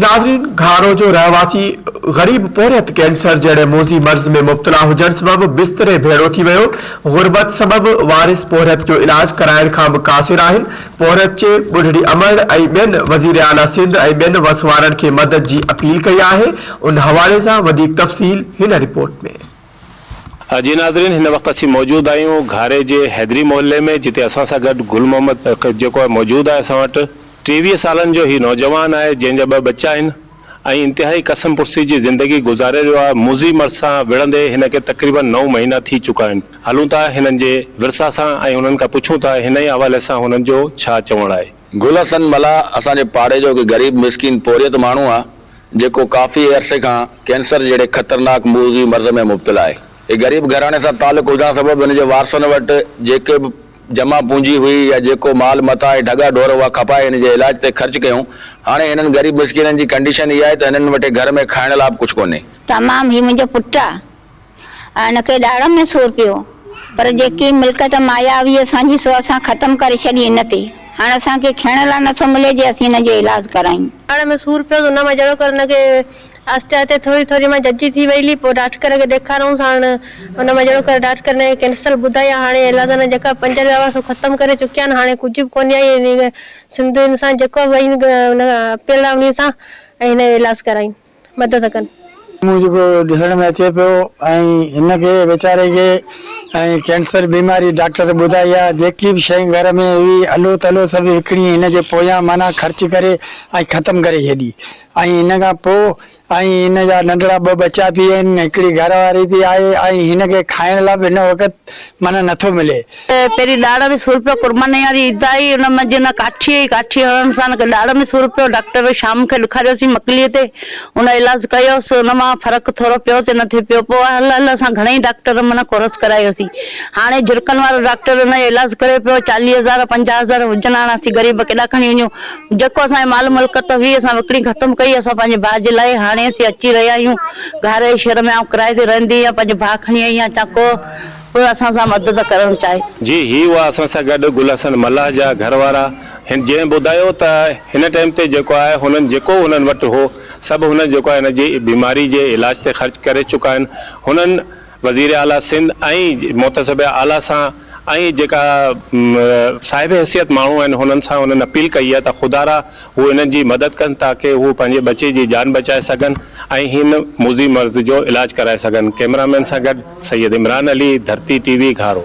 ناظرين گهارو جو رهواسي غريب پورهيت ڪينسر جهڙي موذي مرض ۾ مبتلا هجڻ سبب بستري ڀيڙو ٿي ويو، غربت سبب وارث پورهيت جو علاج ڪرائڻ کان به قاصر آهن، پورهيت جي ٻڍڙي امڙ ۽ ٻين وزير اعليٰ سنڌ ۽ ٻين وس وارن کي مدد جي اپيل ڪئي آهي، ان حوالي سان وڌيڪ تفصيل هن رپورٽ ۾. جي ناظرين هن وقت اسين موجود آهيون گهاري جي حيدري محلي ۾ جتي اسان سان گڏ گل محمد جيڪو آهي موجود آهي اسان وٽ. 23 سالن جو هي نوجوان آهي جنهن جا ٻه ٻچا آهن ۽ انتهائي ڪسمپرسي جي زندگي گذاري رهيو آهي، موذي مرض سان وڙهندي هن کي تقريبن نو مهينا ٿي چڪا آهن. هلون ٿا هنن جي ورثا سان ۽ هنن کان پڇون ٿا هن ئي حوالي سان هنن جو ڇا چوڻ آهي. گل حسن ملاح اسان جي پاڙي جو هڪ غريب مسڪين پورهيت ماڻهو آ جيڪو ڪافي عرصي کان ڪينسر جهڙي خطرناڪ موذي مرض ۾ مبتلا آهي. هي غريب گهراڻي سان تعلق هجڻ سبب هن جي وارثن وٽ جيڪي به جمع پونجي هئي يا جيڪو مال متاع ۽ ڍڳا ڍور هئا کپائي هن جي علاج تي خرچ ڪيون. هاڻي هنن غريب مسڪينن جي ڪنڊيشن اها آهي ته هنن وٽ گهر ۾ کائڻ لاء به ڪجهه ڪونهي. تمام هي منهنجو پٽ آ ۽ هن کي ڏاڙهه ۾ سور پيو پر جيڪي ملڪيت مايا هئي اسان جي سو اسان ختم ڪري ڇڏي هن تي هاڻ اسان کي کيڻ لاء نٿو ملي جي اسين هن جو علاج ڪرايون. ڏاڙهه ۾ سور پيو ته ان مان جهڙوڪر هن کي آهستي آهستي ٿوري ٿوري مان ججهي ٿي وئي هلي پوء ڊاڪٽر کي ڏيکاريائونس هاڻ ان مان جهڙو ڪر ڊاڪٽر ني ڪينسر ٻڌائي آهي هاڻي علاج نه جيڪا پنج رپيا هئا سو ختم ڪري چڪيا آهن هاڻي ڪجهه به ڪونهي آهي سنڌ ان سان جيڪو به ان اپيل آهي انهي سان ۽ هن جو علاج ڪرائين مدد ڪن. مون جيڪو ڏسڻ ۾ اچي پيو ۽ هن کي ويچاري کي ۽ ڪينسر بيماري ڊاڪٽر ٻڌائي آ جيڪي به شيء گهر ۾ هئي الو تلو سڀ وڪڻي هن جي پويان معنيٰ خرچ ڪري ۽ ختم ڪري ڇڏي ۽ هن کان پوء ۽ هن جا ننڍڙا ٻه ٻچا به آهن، هڪڙي گهر واري به آهي ۽ هن کي کائڻ لاء به هن وقت معنيٰ نٿو ملي. پهرين ڏاڙهه ۾ سور پيو، قرباني واري عيد آئي، ان منجهه هن ڪاٺي هئي، ڪاٺي هڻڻ سان هن کي ڏاڙهه ۾ سور پيو، ڊاڪٽر شام کي ڏيکاريوسين مڪليء تي، ان علاج ڪيوس، ان مان فرق ٿورو پيو ته نه ٿي پيو، پوء هل هل اسان گهڻئي ڊاڪٽر معنيٰ ڪورس ڪرايوسين، هاڻي جهرڪن وارو ڊاڪٽر ان جو علاج ڪري پيو، 40 هزار 50 هزار هجن هاڻ اسين غريب ڪيڏانهن کڻي وڃون، جيڪو اسان جي مال ملڪت هئي اسان وڪڻي ختم ڪئي اسان پنهنجي ڀاء جي لاء هاڻي اسين اچي رهيا آهيون گهاري جي شهر ۾ آئون ڪرائي تي رهندي آهيان پنهنجو ڀاء کڻي آئي آهيان چان ڪو به اسان سان مدد ڪرڻ چاهي ٿو. جي هي هئا اسان سان گڏ گل حسن ملاح جا گهر وارا هن جنهن ٻڌايو ته هن ٽائيم تي جيڪو آهي هنن جيڪو هنن وٽ هو سڀ هنن جيڪو آهي هن جي بيماري جي علاج تي خرچ ڪري چڪا آهن هنن وزير اعليٰ سنڌ ۽ محتسب اعليٰ سان ۽ جيڪا صاحب حيثيت ماڻهو آهن هنن سان هنن اپيل ڪئي آهي ته خدارا هو انهن جي مدد ڪن تاڪه هو پنهنجي ٻچي جي جان بچائي سگهن ۽ هن موذي مرض جو علاج ڪرائي سگهن ڪئميرا مين سان گڏ سيد عمران علي ڌرتي ٽي وي گهارو.